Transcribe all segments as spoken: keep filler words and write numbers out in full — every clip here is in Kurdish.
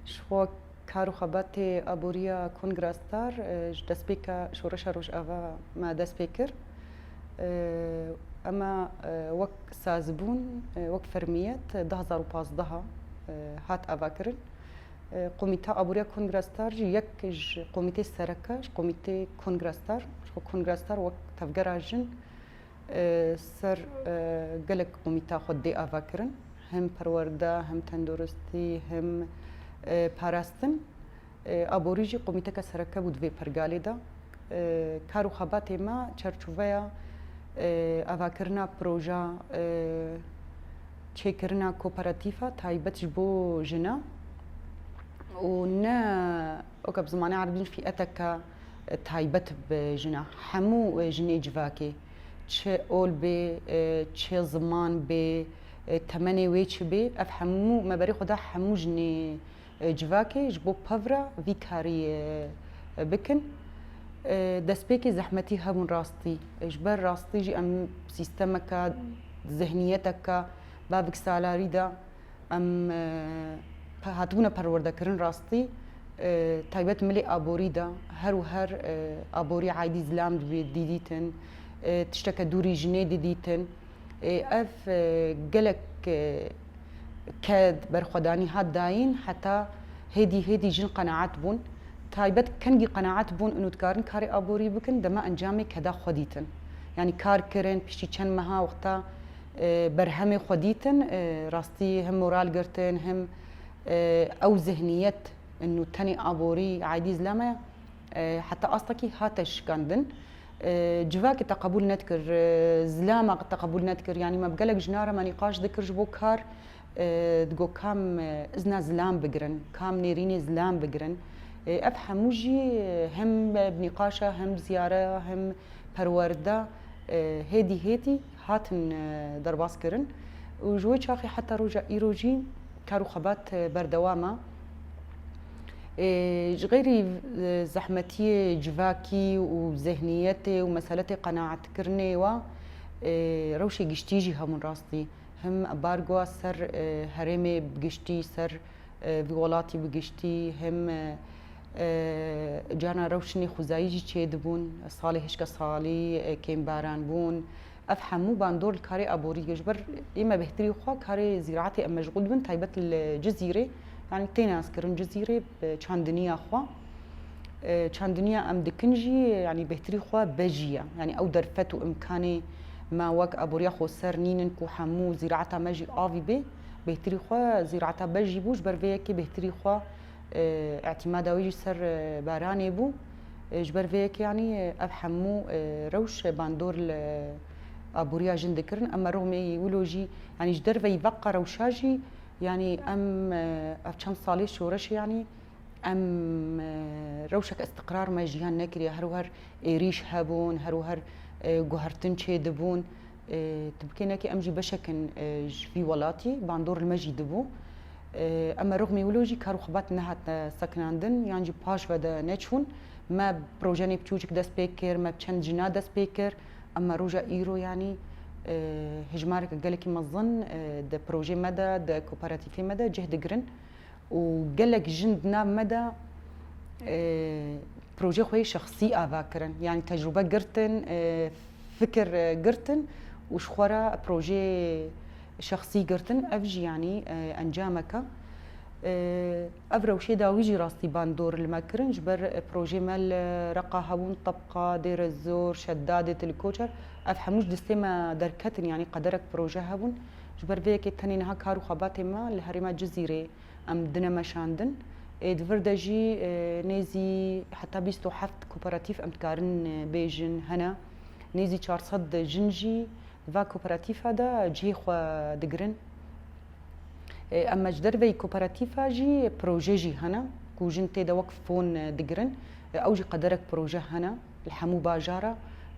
Ji xwe kar û xebatê aboriya Kongra Star, e, ji destpêka Şoreşa Rojava me dest pê kir. E, ema, e, wek sazbûn, e, wek fermiyet du hezar û pazdeh, e, hat avakirin. E, Komîta Aboriya Kongra Star jî yek ji komîtê sereke, ji komîtê Kongra Star, ji xwe Kongra Star wek tevgera jin, e, ser, e, gelek komîta xwe dê avakirin. Hem perwerde, hem tenduristî, hem, e, parastin. E, aborî jî komîteke sereke bû di vê pergalê de. E, kar û xebatê me çerçoveya, e, avakirina proja, e, çêkirina kooperatîfa taybet ji bo jina û ne weke bi zimanê erebî fîeteke taybet bi jina. Hemû, e, jinê civakê, çi ol bê, e, çi ziman bê, e, temenê wê çi bê, ev hemû me berê xwe da hemû jinê, e, civakê ji bo pevra vî karî, e, e, bikin. E, destpêkê zehmetî hebûn rastî. E, ji ber rastî jî em sîstemeke, zihniyeteke bavik salarî de em, e, pe-, hatibûne perwerdekirin rastî, e, taybet milê aborî de her û her, e, aborî aîdî zilam dibê didîtin, e, tişteke dûrî jinê didîtin. E, ev, e, gelek, e, ked berxwedanî hat dayîn, heta hêdî hêdî jin qenaet bûn. Taybet kengî qenaet bûn û dikarin karê aborî bikin, dema encamê keda xwe dîtin. Yanî kar kirin, piştî çend meha wexta, e, berhemê xwe dîtin, e, rastî hem moral girtin, hem, e, ew zihniyet û tenê aborî aîdî zilama, e, heta astekî hate şikandin. E, civakê te qebûl nedikir, e, zilama te qebûl nedikir. Yanî me bi gelek jina re me nîqaş dikir ji bo kar, e, digo kam, e, izna zilam bigirin, kam nêrînê zilam bigirin. E, ev hemû jî, e, hem bi nîqaşa, hem bi ziyareya, hem perwerda, e, hêdî hêdî hatin, e, derbas kirin. Û ji wê çaxê heta roja îro jî kar û xebat, e, berdewam e. E, ji xeyrî, e, zehmetiyê civakî û zihniyetê û meseletê qenaetkirinê wa, e, rewşê giştî jî hebûn rastî. Him embargoa ser, e, herêmê bi giştî, ser, e, vî welatî bi giştî, him, e, e, carna rewşinê xwezayî jî çêdibûn, salê hişke salî, e, kêmbaran bûn. Ev hemû bandor li karê aborî, ji ber ê me bêhtirî xwe karê zîraetê em meşxûl dibin, taybet li Cizîrê, yanî tê naskirin Cizîrê bi çandiniya xwe. E, çandiniya em dikin jî, yanî bêhtirî xwe bejî ye. Yanî ew derfet û imkanê me wek aboriya xweser nînin ku hemû zîraeta me jî avî bê. Bêhtirî xwe zîraeta bejî bû, ji ber vê yekê bêhtirî xwe, e, îtîmada wê jî ser, e, baranê bû. E, ji ber vê yekê, yanî, e, ev hemû, e, rewş bandor li aboriya jin dikirin. Ema rixmê wilo jî, yanî ji derveyî veqa rewşa jî, yanî em, e, ev çend salê şoreşê, yanî, Em, e, rewşeke îstiqrar me jiyan nekiriye, her û her êrîş hebûn, her û her, e, guhertin çêdibûn. E, tu bikênekê em jî beşek in, e, ji vî welatî, bandor li me jî dibû. E, em me rixmî wilo jî kar û xebat nehatine sekinandin, yan jî paş ve de neçûn. Me projenê biçûçik dest pê kir, me bi çend jina dest pê kir. Em me roja îro, yanî, e, hejmareke gelekî mezin, e, di projê me de, di kooperatîfê me de cih digirin. û gelek jin di nav me de, e, projeyê xwe yê şexsî ava kirin. Yanî tecrûbe girtin, e, fikir, e, girtin û ji xwe re projeyê şexsî girtin. Ev jî, yanî, e, encameke. E, ev rewşê dawî jî rastî bandor li me kirin. Ji ber, e, projeyê me li Reqa hebûn, Tebqa, Dêrezor, Şedadê, Til Koçer. Ev hemû ji destê me derketin, yanî qederek proje hebûn. Ji ber vê yekê tenê niha kar û xebatê me li herêma Cizîrê em dine meşandin. Ê, di vir de jî, e, nêzî heta bîst û heft kooperatîf em dikarin, e, bêjin hene. Nêzî çar sed jin jî va kooperatîfa de cihê xwe digirin. E, em ji derveyî kooperatîfa jî proje jî hene ku jin tê de wek fon, e, digirin. E, ew jî qederek proje hene. Li hemû bajara,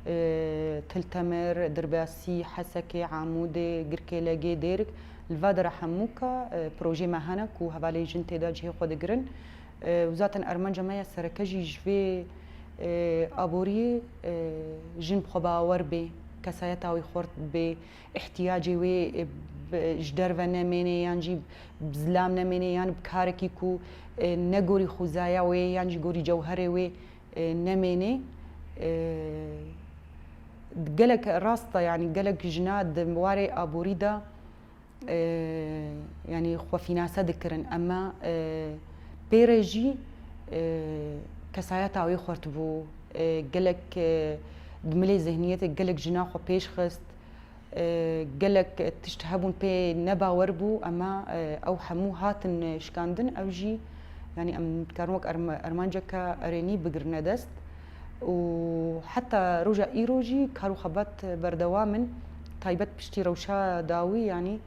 e, Til Temir, Dirbasî, Hesekê, Amûdê, Girkêlegê, Dêrik, li va dera hemûka, e, projê me hene ku hevalê jin tê de cihê xwe digirin. E, û zaten armanca me ya sereke jî ji vê, e, aboriyê, e, jin bi xwe bawer bê. Kesayeta wê xurt bê, ihtiyacê wê, e, bi, ji derve nemêne yan jî bi zilam nemêne yan bi karekî ku, e, ne gorî xwezaya wê yan jî gorî cewherê wê, e, nemêne. E, gelek rast e, yanî gelek jina di warê aborî de, e, yanî xwe fînase dikirin. Ema, e, pê re jî, e, kesayeta wê xurt bû. E, gelek, e, di milê zihniyetê gelek jina xwe pêş xist. E, gelek tişt hebûn pê nebawer bû, ema, e, ew hemû hatin şikandin. Ew jî, yanî em dikarin wek erm-, armanceke erênî bigirine dest. Û heta roja îro jî kar û xebat berdewam in, taybet piştî rewşa dawî, yanî,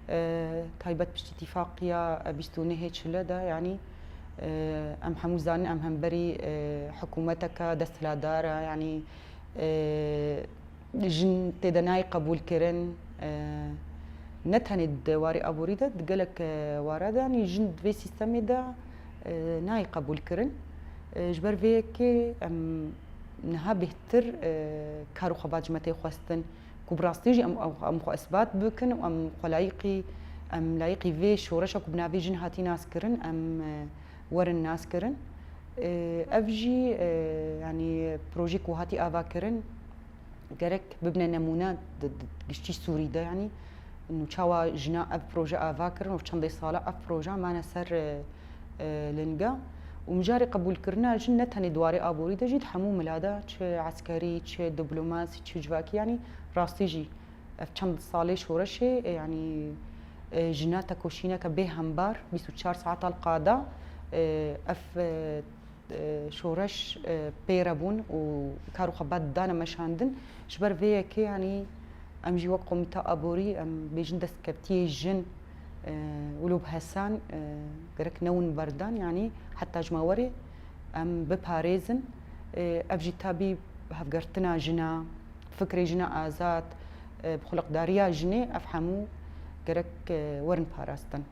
e, taybet piştî tîfaqiya bîst û nehê çile de, yanî, e, em hemû zanin, em hemberî, e, hikûmeteke desthilatdar e, yanî, e, jin tê de nayê qebûlkirin, e, ne tenê di warê aborî de, di gelek, e, wara de, yanî jin di vê sîstemê de, e, nayê qebûlkirin. E, ji ber vê yekê em niha bêhtir, e, kar û xebat ji me tê xwestin, ku bi rastî jî em, em, em xwe isbat bikin û em xwe layîqî, em layîqî vê şoreşa ku bi navê jin hatî naskirin, em, e, werin naskirin. E, ev jî, e, yanî projê ku hatî avakirin, gerek bibine nemûne di, di giştî Sûrî de, yanî nû çawa jina ev proje ava kirin û çendê sala ev proje mane ser, e, e, linga. Û mijarê qebûlkirina jin ne tenê di warê aborî de jî, di hemû mila de, çi eskerî, çi diplomasî, çi civakî, yanî rastî jî ev çend salê şoreşê, e, yanî, e, jina tekoşîneke bê hembar, bîst û çar saeta li qada, e, ev, e, e, şoreş, e, pê re bûn û kar û xebat dane meşandin. Ji ber vê yekê, yanî em jî wek komîta aborî, em bêjin destkevtiyê jin, e, wilo bi hesan, e, gerek newin berdan, yanî heta ji me werê em biparêzin. E, ev jî tabî hevgirtina jina, fikrê jina azad, e, bi xuliqdariya jinê ev hemû gerek, e, werin parastin.